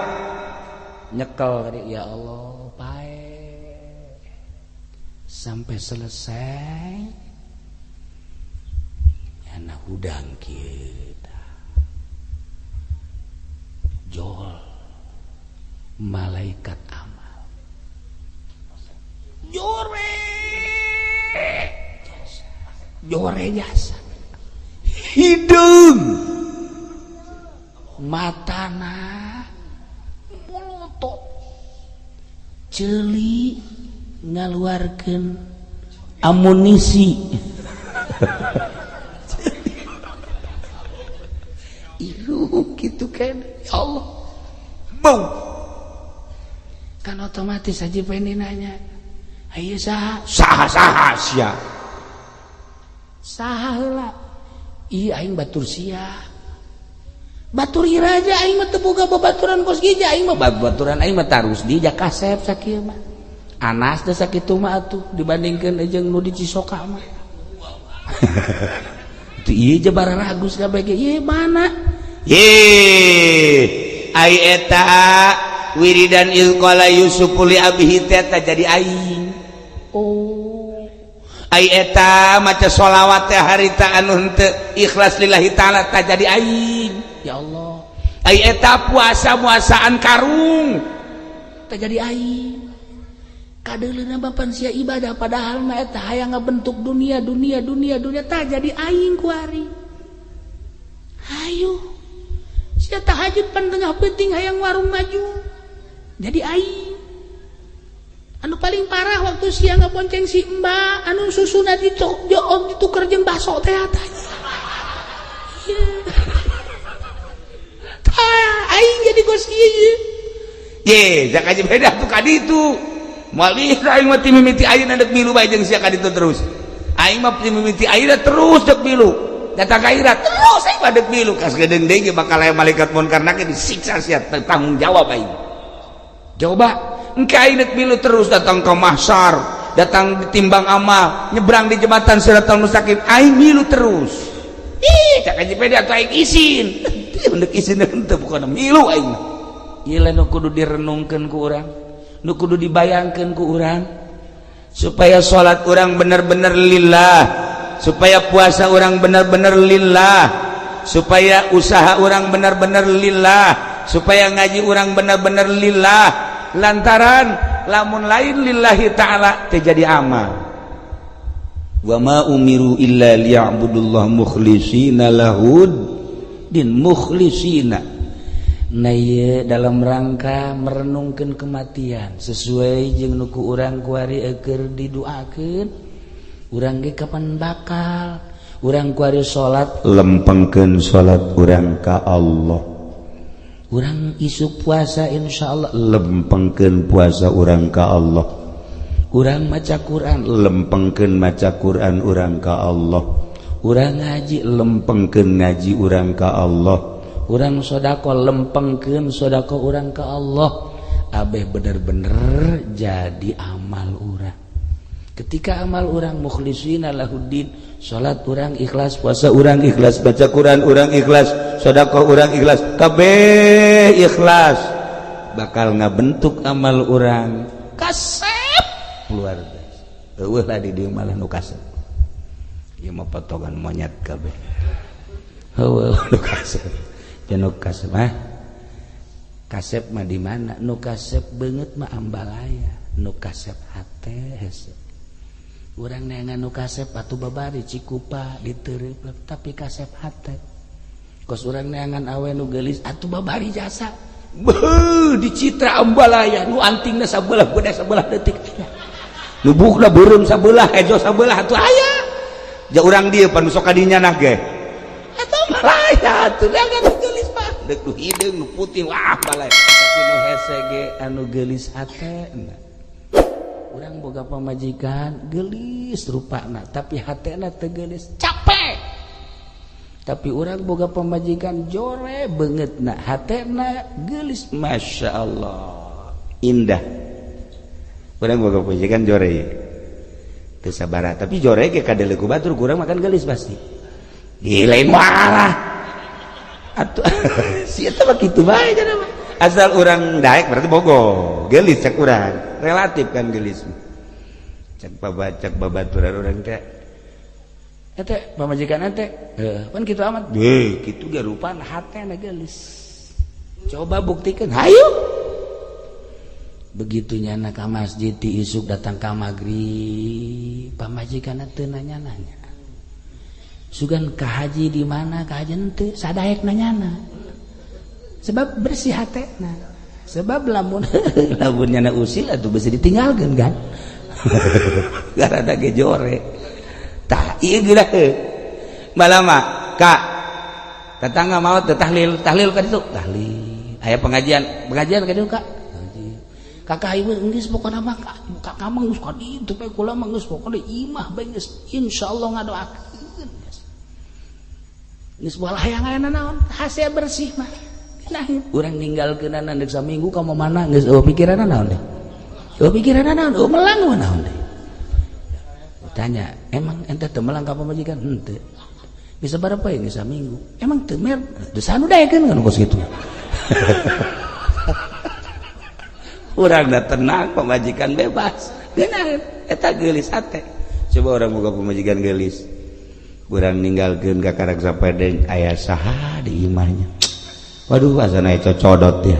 Nyekel ya Allah pae sampai selesai anak hudang kita jol malaikat amal jore jasa jore jasa hidung matana molotot ceuli ngaluarkeun amunisi iruh gitu kan ya Allah bau kan otomatis aja pengen nanya ayo saha saha saha sia saha heula iya aing batur sia batur ira aja aing mah teu boga babaturan kos gija aing mah babaturan aing mah tarus di kasep sakieu mah Anas teh sakitu mah atuh dibandingkeun jeung nu di Cisoka mah itu ieu je bararagus kabeh ge ieu mana ye ai eta wiridan iz qala Yusuf li abihi teh jadi aing oh ai eta maca sholawat teh harita anu henteu ikhlas lillahi ta'ala tah jadi aing ya Allah ai eta puasa muasaan karung tah jadi aing kadeuleuna bapan sia ibadah padahal mah eta hayang ngabentuk dunia dunia dunia dunia tah jadi aing kuari hayu sia tahajud pan tengah peuting hayang warung maju jadi aing anu paling parah waktu sia ngabonceng si mbak anu susuna dituker jeung baso teh tah tah aing jadi gos ieu ye jak aja beda tuh kaditu moal bisa aing mah ti mimiti ayeuna deuk milu bae jeung sia ka ditu terus aing mah ti mimiti ayeuna terus deuk milu datang ka ira terus aing mah deuk milu kas geudeung deui ge bakal aya malaikat munkar nakir disiksa sia tanggung jawab aing coba engke aing deuk milu terus datang ke mahsyar datang ditimbang amal nyebrang di jembatan Siratal Mustaqim aing milu terus ih cak aja pede atuh aing isin deuk isin henteu pokona milu aing ieu lah nu kudu direnungkeun ku urang nu kudu dibayangkeun ku urang supaya salat urang bener-bener lillah, supaya puasa urang bener-bener lillah, supaya usaha urang bener-bener lillah, supaya ngaji urang bener-bener lillah. Lantaran lamun lain lillahi ta'ala teu jadi amal. Wa ma umiru illa liya'budullah mukhlisina lahud din mukhlisina. Nah ieu dalam rangka merenungkeun kematian sesuai jeung nu ku urang kuari keur diduakeun urang ge kapan bakal urang kuari salat lempengkeun salat urang ka Allah, urang isuk puasa insyaallah lempengkeun puasa urang ka Allah, urang maca Quran lempengkeun maca Quran urang ka Allah, urang ngaji lempengkeun ngaji urang ka Allah, urang sodako lempengkeun sodako urang ka Allah. Abeh bener-bener jadi amal urang. Ketika amal urang mukhlisina lahuddin, salat urang ikhlas, puasa urang ikhlas, baca Quran urang ikhlas, sodako urang ikhlas, kabeh ikhlas, bakal ngabentuk amal urang kasep luar biasa. Eueuh lah di dieu malah nu kasep. Ieu mah potongan monyet kabeh. Eueuh nu kasep. Nu kasep mah kasep mah di mana? Nu kasep beungeut mah ambalaya, nu kasep hate hese. Urang neangan nu kasep atuh babari Cikupa diteureup tapi kasep hate. Kos urang neangan awe nu geulis atuh babari jasa. Beuh di Citra ambalaya nu antingna sabelah beudah sabelah detik aya. Nu buukna beureum sabelah hejo sabelah atuh aya. Ja urang dieu pan sok ka dinya nah ge. Atuh ambalaya atuh neangan nu geulis mah. Deuk nu hideung nu putih wah balai. Tapi nu hese ge anu geulis hatena. Urang boga pamajikan geulis rupana tapi hatena teu geulis capek. Tapi urang boga pamajikan jore beungeutna hatena geulis Masya Allah indah. Urang boga pamajikan jore teu sabaraha tapi jore ge kadeuleu ku batur kurang makan geulis pasti. Gila marah. Atuh si eta mah kitu bae cenah mah. Asal urang daek berarti bogo. Geulis cek urang. Relatif kan geulis. Cek babacak babaturan urang teh. Ete pamajikan ente. Heuh, pan kitu amat. Deh, kitu ge rupana hatena geulis. Coba buktikan, hayu. Begitu nyana ka masjid ti isuk datang ka magrib, pamajikan teu nanya-nanya. Sugan ka haji di mana ka haji henteu, sadaek nanyana. Sebab bersih hatena. Sebab lamun lamun nyana usil atuh beusi ditinggalkeun kan. Garada ge jore. Tah ieu geura malama ka tetangga maot teh tahlil, tahlil ka ditu, tahlil. Aya pengajian, pengajian ka ditu ka. Kakak ibu geus pokona mah kakak mah geus ka ditu bae kula mah geus pokona imah bae geus insyaallah ngadoakeun geus. Geus bola hayang aya naon hasil bersih mah. Nah, urang ninggalkeunana deuk saminggu ka mana geus eueuh pikiranna naon deh. Eueuh pikiranna naon, eueuh melang mah naon deh. Tanya, emang ente teu melang ka pamajikan? Henteu. Bisa berapa ya geus saminggu? Emang teu mer? Teu sanu daekeun kan kos kitu. Urang dah tenang, pemajikan bebas. Geunah eta geulis hate. Coba orang boga pemajikan geulis. Urang ninggalkeun ka karak sapedeng aya saha di imahnya. Waduh asana cocodot ya.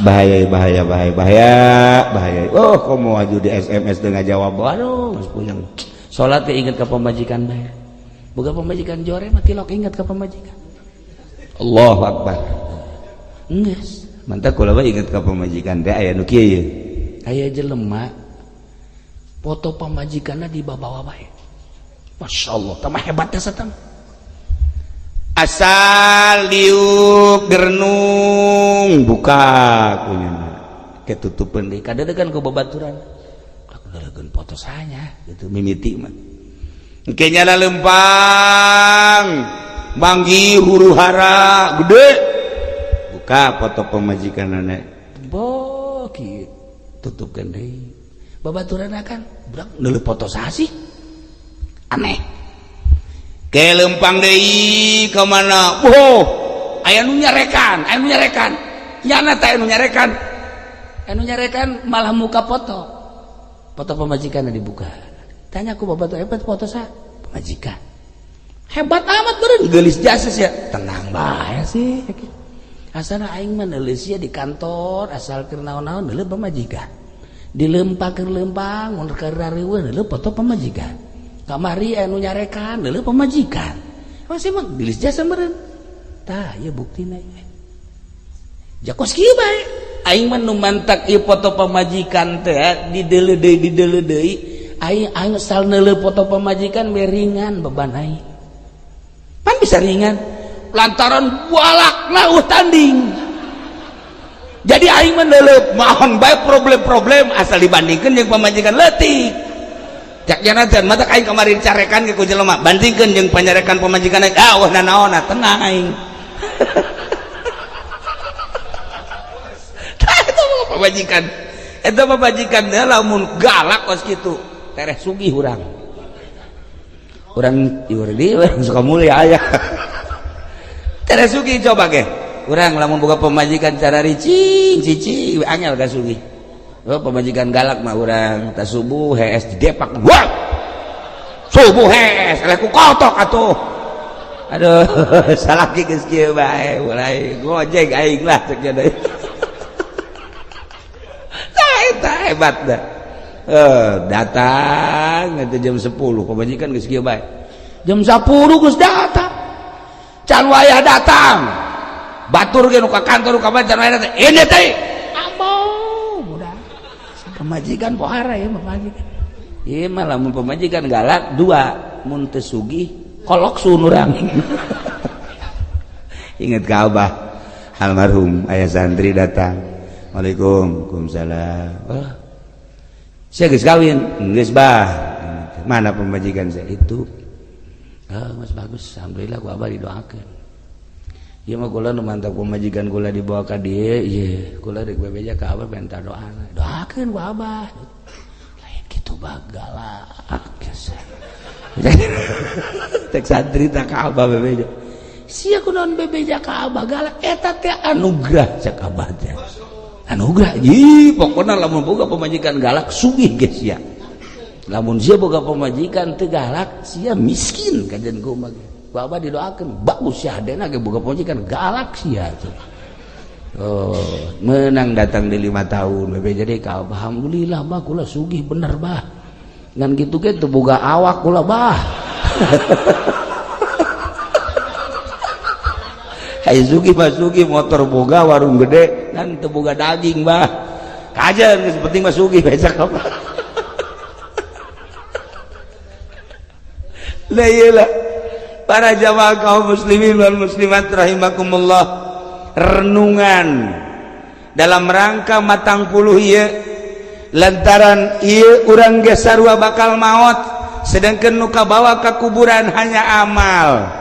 Bahaya bahaya bahaya bahaya bahaya. Oh, komo aju di SMS dengan jawab. Waduh, geus puyeng. Salat teh inget ka pemajikan bae. Boga pemajikan jore mah tilok inget ka pemajikan. Allahu akbar. Geus. Mantap kula mah inget ka pamajikan teh aya nu kieu ye. Aya jelema foto pamajikanna dibawa bae. Masyaallah, tambah hebat teh satang. Asal diuk gernung buka kunyana. Ketutupeun deui kadedegan ku babaturan. Kadedegan foto sanya gitu mimiti mah. Engke nyala lempang manggih huru hara gede. Buka foto pemajikan nenek boki tutupkan deui babaturan akan budak neuleuh foto saha sih aneh ke lempang deui ka mana oh aya nu nyarekan aya nu nyarekan nyana teh anu nyarekan anu nyarekan malah muka foto foto pemajikan dibuka tanya ku babaturan hebat foto saha pemajikan hebat amat beureun geulis jasa sia tenang bae sih. Asana aing mah neuleus di kantor asal keur naon-naon neuleuh pamajikan. Dilempang keur lempang mun keur rariweuh neuleuh foto pamajikan. Kamari anu nyarekan neuleuh pamajikan. Masih mah geulis jasa meureun. Tah ieu buktina ieu. Jakos kieu bae. Aing mah nu mantak ieu foto pamajikan teh dideuleu deui dideuleu deui. Aing aing asal neuleuh foto pamajikan we ringan beban aing. Pan bisa ringan. Lantaran balak nauh tanding jadi aing mendelep mahon bae problem-problem asal dibandingkan jeung pamajikan leutik cak janatan mata aing kemarin carekan ke ku jelema bandingkeun jeung panyarekan pamajikan aing ah wah nanaonna tenang aing. Tah eta mah pamajikan eta pamajikan teh lamun galak kos kitu tereh sugih urang urang ieu urang suka mulia aya. Tereh sugih coba ge. Urang lamun boga pamajikan cara ricing cicing angel ka sugih. Oh pamajikan galak mah urang ta subuh hees didepak. Wah. Subuh hees eleh ku kotok atuh. Aduh, salaki geus kieu bae mulai gojek aing lah cek deui. Tah eta hebat dah. Datang eta jam 10 pamajikan geus kieu bae. Jam 10 geus datang. Can wayah datang batur ge nu ka kantor nu ka can wayah datang ini teh ambo budak pamajikan pohara ya pamajikan ieu mah lamun pamajikan galak dua mun teu sugih kolok sun urang. Ingat ka abah almarhum aya santri datang Waalaikum waalaikumsalam oh saya geus kawin geus bah mana pamajikan saya itu. Oh, mas bagus, alhamdulillah gua abah didoakeun. Ieu mah kula nu mantap pamajikan kula dibawa ka dieu, ieu kula rek bebeja ka abah minta doana. Doakeun ku abah. Lain kitu bagalak. Tek santri tak ka abah bebeja. Sia kunaon bebeja ka abah galak eta teh anugerah cek abah teh. Anugerah ji pokona lamun boga pamajikan galak sugih ge sia. Lamun sia boga pamajikan teu galak sia miskin kajen kumaha ge. Ku abah didoakeun bagus sia hadena ge boga pamajikan galak sia tuh. Oh, menang datang di 5 tahun bebeja deui ka abah alhamdulillah bah kula sugih bener bah. Ngan kitu ge teu boga awak kula bah. Hai sugih mah sugih motor boga warung gede ngan teu boga daging bah. Kajen geus penting mah sugih bae cak apa. Lah iyalah para jamaah kaum muslimin wal muslimat rahimakumullah. Renungan dalam rangka matang puluh ieu lantaran ieu urang ge sarua bakal maot sedangkan nu kabawa ka kuburan hanya amal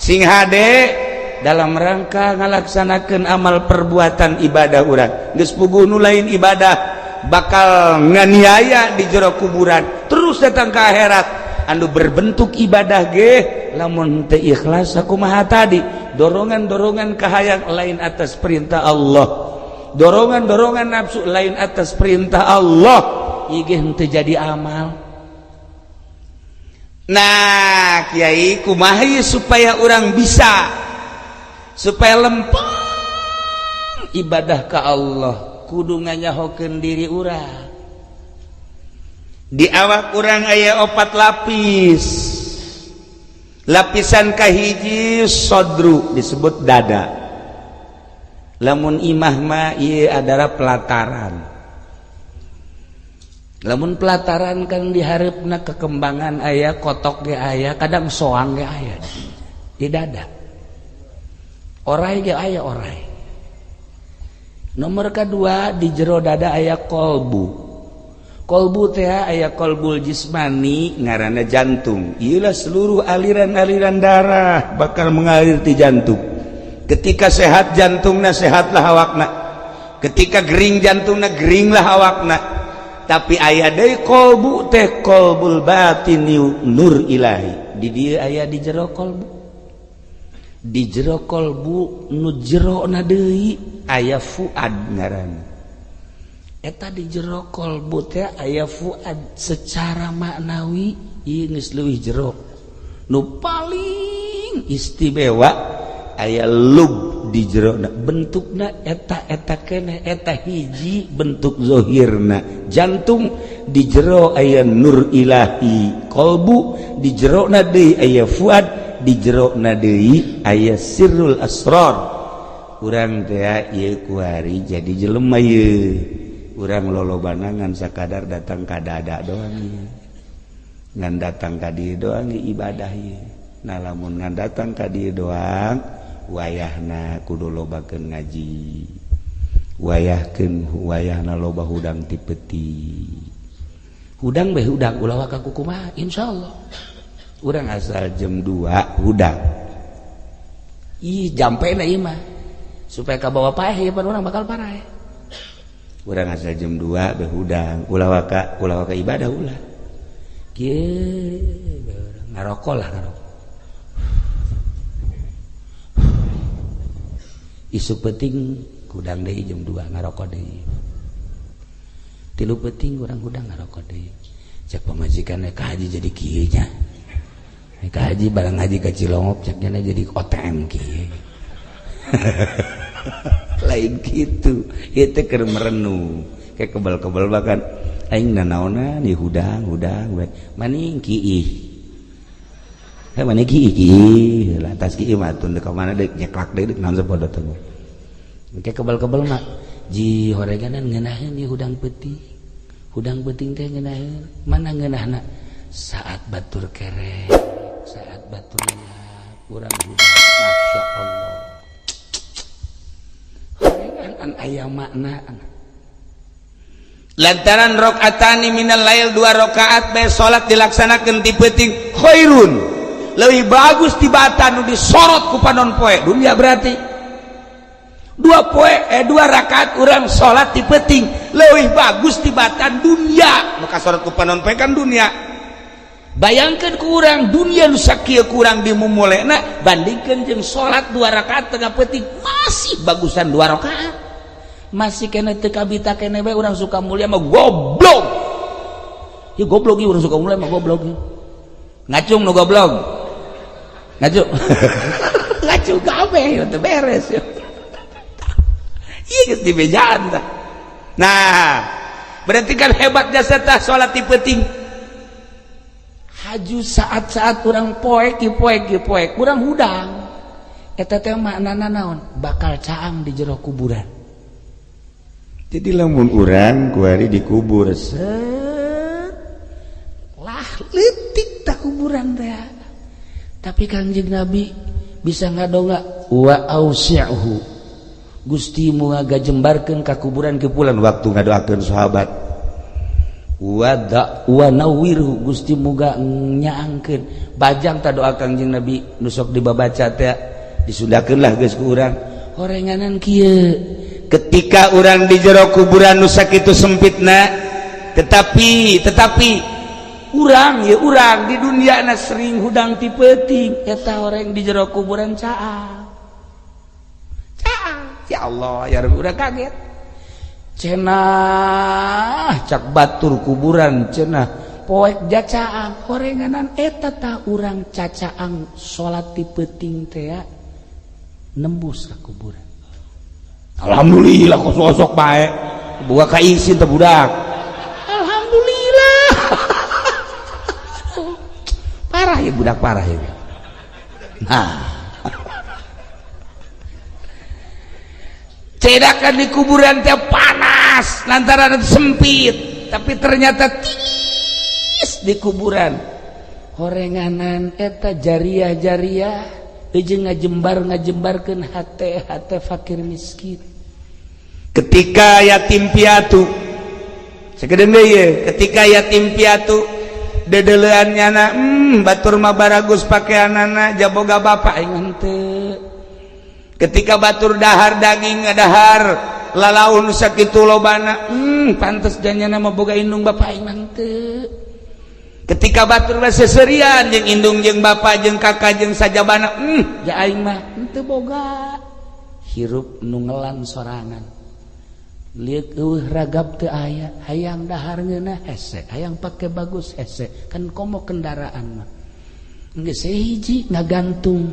sing hade dalam rangka ngalaksanakeun amal perbuatan ibadah urang geus puguh nu lain ibadah bakal nganiaya di jero kuburan terus datang ke akhirat anu berbentuk ibadah ge lamun teu ikhlas sakumaha tadi dorongan-dorongan kahayang lain atas perintah Allah, dorongan-dorongan nafsu lain atas perintah Allah, ieu ge henteu jadi amal. Nah kiai kumaha supaya urang bisa supaya lempeng ibadah ka Allah kudu nganyahokeun diri urang. Di awak urang aya 4 lapis. Lapisan kahiji sodru disebut dada. Lamun imah mah ieu adalah pelataran. Lamun pelataran kan diharepna kekembangan aya, kotok ge aya, kadang soang ge aya di dada. Orai ge aya orai. Nomor kedua di jero dada aya kolbu. Kolbu teh aya kolbul jismani ngaranna jantung. Ieulah seluruh aliran-aliran darah bakal mengalir di jantung. Ketika sehat jantungna sehatlah awakna. Ketika gering jantungna geringlah awakna. Tapi aya deui kolbu teh kolbul batini nur ilahi. Di dieu aya di jero kolbu. Di jero kolbu nu jerona deui aya fuad ngaranna. Eta di jero kolbu teh aya fuad secara maknawi ieu geus leuwih jero. Nu paling istimewa aya lub di jerona, bentukna eta-eta keneh eta hiji bentuk zohirna. Jantung di jero aya nur ilahi, kolbu di jerona deui aya fuad, di jerona deui aya sirrul asrar. Urang teh ieu kuari jadi jelema ieu. Urang lolobana ngan sakadar datang ka dada doang ieu. Ngan datang ka dieu doang ibadah ieu. Nah lamun ngan datang ka dieu doang wayahna kudu lobakeun ngaji. Wayahkeun wayahna loba hudang ti peti. Hudang bae hudang ulah waka kukumaha insyaallah. Urang asal jam 2 hudang. Ih jampena ieu mah. Supaya kabawa paeh ieu pan urang bakal paraeh. Urang asal jam 2 bae hudang, ulah waka ibadah ulah. Kieu ngarokok lah ngarokok. Isuk penting hudang deui jam 2 ngarokok deui. 3 penting urang hudang ngarokok deui. Cek pamajikan ka haji jadi kieu nya. Ka haji barang haji ka Cilongok cek nya jadi OTM kieu. Lain gitu, ieu teh keur merenung, kayak kebal-kebal bahkan aing nanaonan di hudang-hudang we. Maning kiih. Heh maning kiih kiih, lantas kiih mah tun ka mana deuk nyeklak deui deuk naon sapodo teh. Kayak kebal-kebal mah ji horeganan ngeunaheun ieu hudang peuting. Hudang peuting teh ngeunaheun, mana ngeunahna? Saat batur kerek, saat batur urang hudang, masya Allah. Aya makna lantaran rakaatani minal lail 2 rakaat bae salat dilaksanakeun ti peuting khairun leuwih bagus tibatan nu disorot ku panon poe dunia berarti 2 rakaat urang salat ti peuting leuwih bagus tibatan dunia. Maka sorot ku panon poe kan dunia. Bayangkan kurang dunia nu sakieu kurang dimumulena bandingkeun jeung salat 2 rakaat tengah peuting masih bagusan 2 rakaat. Masih kene teu kabita kene bae urang Sukamulya mah goblok. Ieu goblok ieu urang Sukamulya mah goblok. Ngacung nu goblok. Ngacung. Ngacung kabeh ieu teu beres ieu. Ieu geus dibejaan tah. Nah, berarti kan hebat jasa tah salat ti peuting. Haju saat-saat urang poek poek poek urang hudang. Eta teh maknana naon? Bakal caang di jero kuburan. Jadi lamun urang kuari dikubur set lah leutik tah kuburan teh. Tapi Kangjeng Nabi bisa ngadonga wa ausi'hu. Gusti mu ngajembarkeun ka kuburan kepulan waktu ngadoakeun sahabat. Wa wa nawwirhu Gusti muga nyaangkeun. Bajang ta doa Kangjeng Nabi nu sok dibabaca teh disundakeun lah geus ku urang. Horenganan kieu. Ketika urang di jero kuburan nu sakitu sempitna, tetapi urang ya urang di dunia na sering hudang ti peuting eta horeng di jero kuburan caang. Caang. Ya Allah ya Rabbi urang kaget. Cenah cak batur kuburan cenah poek jacaang horenganan eta ta urang cacaang salat ti peuting teh nembus ka kuburan. Alhamdulillah kok sosok bae buka ka isin teh budak. Alhamdulillah. Parah ya budak parah ya. Nah, cedakan di kuburan teh panas lantaran sempit, tapi ternyata tiis di kuburan. Horenganan eta jariah-jariah jeung ngajembar-ngajembarkeun hate-hate fakir miskin. Ketika yatim piatu sakedeung deui ye, ketika yatim piatu dedelean nyana batur mah baragus pakeanana jaboga bapak aing henteu. Ketika batur dahar daging ngadahar lalaun sakitu lobana pantes janyana mah boga indung bapak aing henteu. Ketika batur mah seserian jeung indung jeung bapak jeung kakak jeung sajabana ja aing mah henteu boga. Hirup nu ngelan sorangan. Lieuk eueuh ragap teu aya, hayang dahar ngeunah hese, hayang pake bagus hese, kan komo kendaraan mah. Geus hiji ngagantung.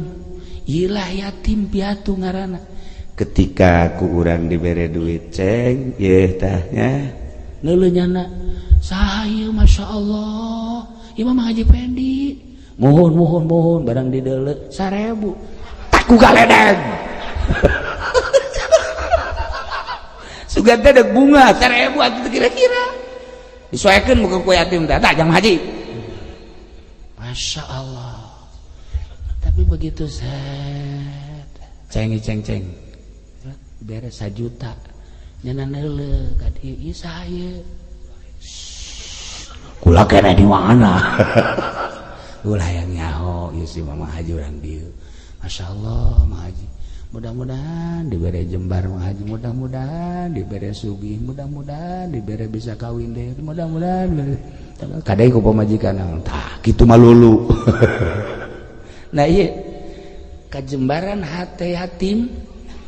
Ilah yatim piatu ngaranna. Ketika ku urang dibere duit ceng, yeuh tah nya. Neuleuh nyana, saha ieu Masya Allah, ieu mah Haji Pendi. Mohon mohon mohon barang dideuleu 1000. Tak ku galedeg. Sugan teh deuk bunga 1000 atuh kira-kira. Disoekeun muka ku yatim teh, tah jang haji. Masya Allah. Tapi begitu set ceng ceng ceng beres 1 juta nyana neuleuh ka dieu ieu saha ieu kula kene di mana ulah yang nyaho ieu si Mama Haji urang dieu. Masya Allah Mama Haji, mudah-mudahan dibere jembar Mama Haji, mudah-mudahan dibere sugih, mudah-mudahan dibere bisa kawin deui, mudah-mudahan kadai ku pamajikan tah kitu malulu. Nah iya kajembaran hate yatim,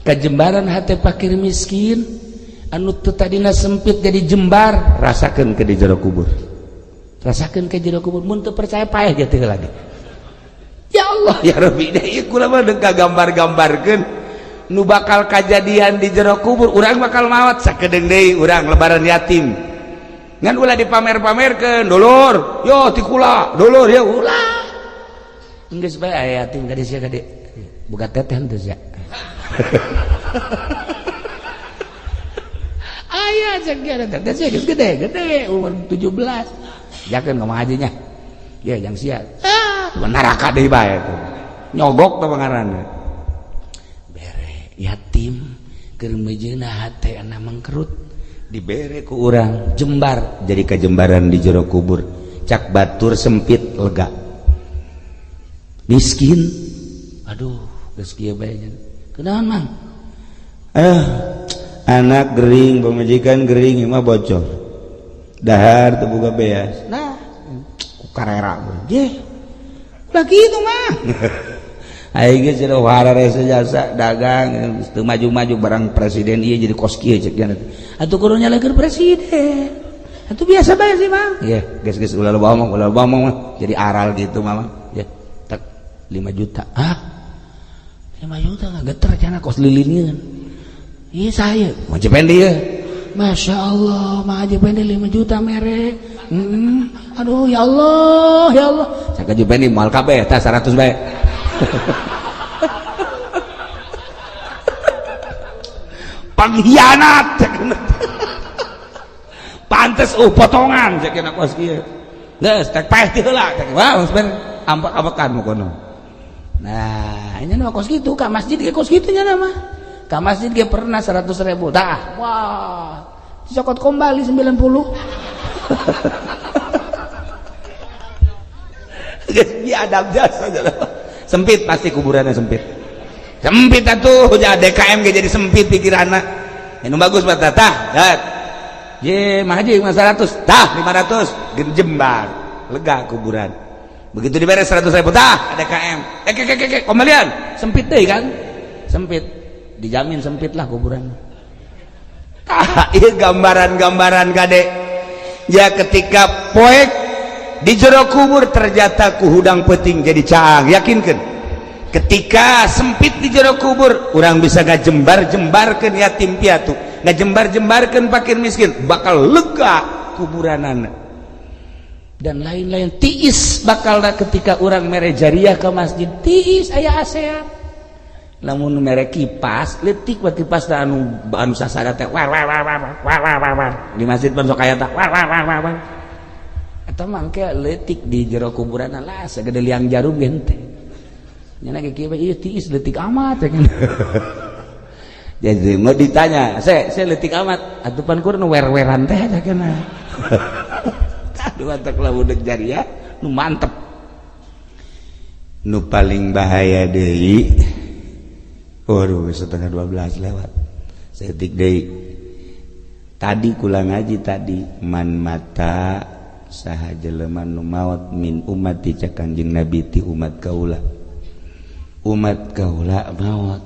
kajembaran hate fakir miskin anu teu tadina sempit jadi jembar, rasakeun ke di jero kubur. Rasakeun ke jero kubur mun teu percaya paeh ge teu lagi. Ya Allah ya Rabbi, ieu kula mah deuk kagambar-gambarkeun nu bakal kajadian di jero kubur, urang bakal maot sakedeung deui urang lebaran yatim. Ngan ulah dipamer-pamerkeun, dulur, yo ti kula, dulur ya ulah. Geus bae aya yatim ka sia ka dieu. Buka teteh henteu sia. Aya cek ge teteh sia geus gede, gede umur 17. Jakeun ka hajinya. Ya jang sia. Ah, neraka deui bae tuh. Nyogok teh pangaranna. Bere yatim keur meujeuhna hate ana mangkerut dibere ku urang jembar jadi kajembaran di jero kubur. Cak batur sempit lega. Miskin aduh geus kieu bae nya kunaon mang anak gering pamajikan gering imah bocor dahar teu boga beas nah Sukarera je ulah kitu mah. Aing geus hararese jasa dagang teu maju-maju barang presiden ieu jadi kos kieu cek nya. Atuh kudu nyalahkeun presiden. Atuh biasa bae sih mah. Ye, geus-geus ulah loba omong, ulah loba omong mah. Jadi aral gitu mah. Ye, tek 5 juta. Ah. 5 juta ngageter cenah kos lilineun. Ieu saya, mau Jependi ieu. Masya Allah, mah Jependi 5 juta mere. Aduh ya Allah, ya Allah. Cak Jependi moal kabeh tah 100 bae. Pengkhianat pantes potongan cek kena kos kieu geus tek paeh ti heula cek wah geus ben ampak-ampakan kono. Nah ini mah kos kitu ka masjid ge kos kitu nya mah ka masjid ge pernah 100.000 tah wah dicokot kembali 90. Geus biadab jasa sempit pasti kuburannya sempit sempit atuh DKM ge jadi sempit pikiranna. Anu bagus mah tah dat ye mah haji 100 tah 500 genjembar lega kuburan. Begitu diberes 100.000 tah DKM kembalian sempit deui kan sempit dijamin sempit lah kuburan. Tah ieu gambaran-gambaran kade ya ketika poek di jero kubur ternyata ku hudang peuting jadi caang yakinkeun ketika sempit di jero kubur urang bisa ngajembar-jembarkeun yatim piatu ngajembar-jembarkeun fakir miskin bakal lega kuburanana dan lain-lain. Tiis bakal ketika urang mere jariah ke masjid tiis aya ASEAN lamun mere kipas leutik we kipas da anu sasada teh war war war war war war di masjid pan sok aya tah war war war war atau mangke leutik di jero kuburan lah segede liang jarum ge henteu nya ge kieu ieu tiis leutik amat. Jadi mau ditanya saya leutik amat atuh pan kur nu wer-weran teh cenah. Aduh antak lamun deuk jariah nu mantep nu paling bahaya deui. Waduh 11:30 lewat saeutik deui tadi kula ngaji tadi man mata saha jelema nu maot min ummati cak Kanjeng Nabi ti umat kaula maot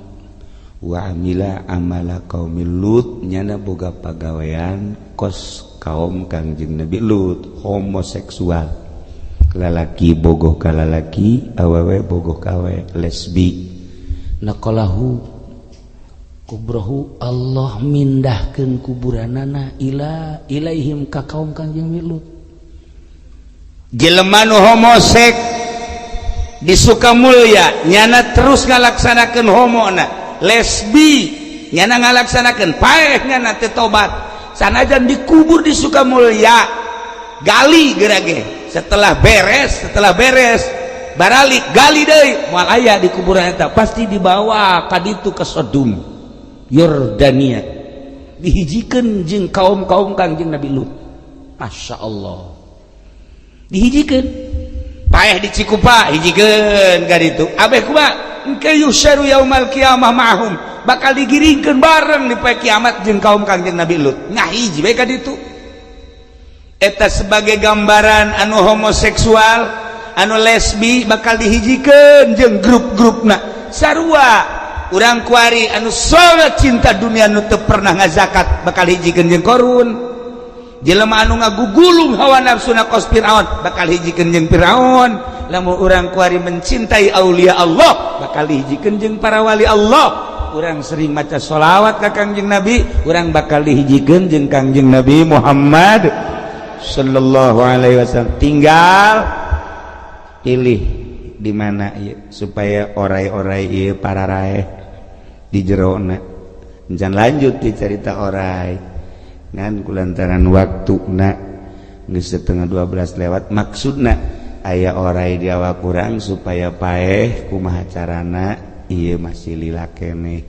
wa amila amala qaumil Lut nyana boga pagawean kos kaum Kanjeng Nabi Lut homoseksual lalaki bogoh ka lalaki awewe bogoh ka awewe lesbi naqalahu kubrohu Allah mindahkeun kuburanana ila ilaihim ka kaum Kanjeng Nabi Lut. Jelema nu homosek di Sukamulya nyana terus ngalaksanakeun homona lesbi nyana ngalaksanakeun paeh nyana teu tobat sanajan dikubur di Sukamulya gali geura ge setelah beres baralik gali deui moal aya di kuburan eta pasti dibawa ka ditu ke Sodom Yordania dihijikeun jeung kaum-kaum Kanjeng Nabi Lut. Masya Allah dihijikeun paeh di Cikupa hijikeun ka ditu abeh kumaha engke yusyaru yaumal qiyamah ma'hum bakal digiringkeun bareng di poe kiamat jeung kaum Kangjeng Nabi Lut ngahiji bae ka ditu. Eta sebagai gambaran anu homoseksual anu lesbi bakal dihijikeun jeung grup-grupna sarua urang kuari anu sangat cinta dunia nu teu pernah ngazakat bakal hijikeun jeung Korun. Jelema anu ngagugulung hawa nafsuna kos Firaun bakal hijikeun jeung Firaun. Lamun urang kuari mencintai aulia Allah bakal dihijikeun jeung para wali Allah. Urang sering maca sholawat ka Kangjeng Nabi urang bakal dihijikeun jeung Kangjeng Nabi Muhammad sallallahu alaihi wasallam. Tinggal pilih di mana ieu supaya orai-orai ieu pararaeh di jerona. Encan lanjut di cerita orai ngan kulantaran waktuna geus 11:30 lewat maksudna aya orai di awak urang supaya paeh kumaha carana ieu masih lila keneh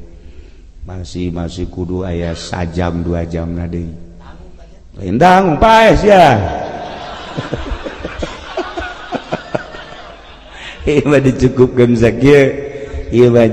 masih kudu aya sajam 2 jam na deui lain tanggung paeh sia. Ieu mah dicukupkeun sakieu ieu mah.